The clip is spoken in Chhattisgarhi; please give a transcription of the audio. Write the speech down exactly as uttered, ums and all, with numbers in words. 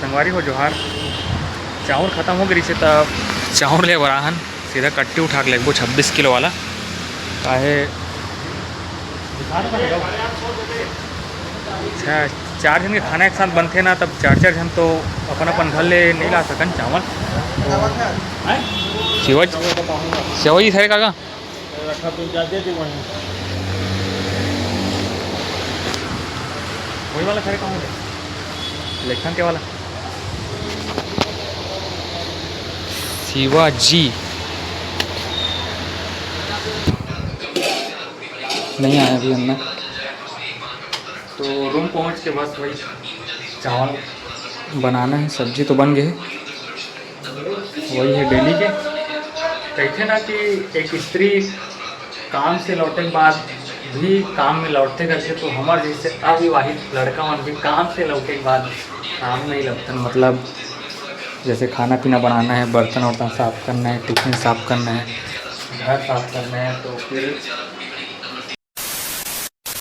संगवारी हो, जोहार। चाउर खतम हो गे रहिसे, त चाउर ले बर आहन, सीधा कट्टी उठा के लेगबो छब्बीस किलो वाला। काहे? अच्छा, चार झन के खाना एक साथ बनथे ना, तब चार चार झन तो अपन अपन घर ले नहीं ला सकन चावल। शिवा, शिवा जी, सर काका। रखा तो जाते थे वहीं। वही वाला खड़े कहाँ है? इलेक्शन के वाला। शिवा जी नहीं आया अभी अंदर। तो रूम पहुँच के बस वही चावल बनाना है, सब्जी तो बन गए, वही है डेली के। कहते ना कि एक स्त्री काम से लौटे के बाद भी काम में लौटते करते, तो हमारे जैसे अविवाहित लड़का मन भी काम से लौटे के बाद काम में ही लौटते हैं। मतलब जैसे खाना पीना बनाना है, बर्तन वर्तन साफ करना है, टिफिन साफ करना है, घर साफ करना है, तो फिर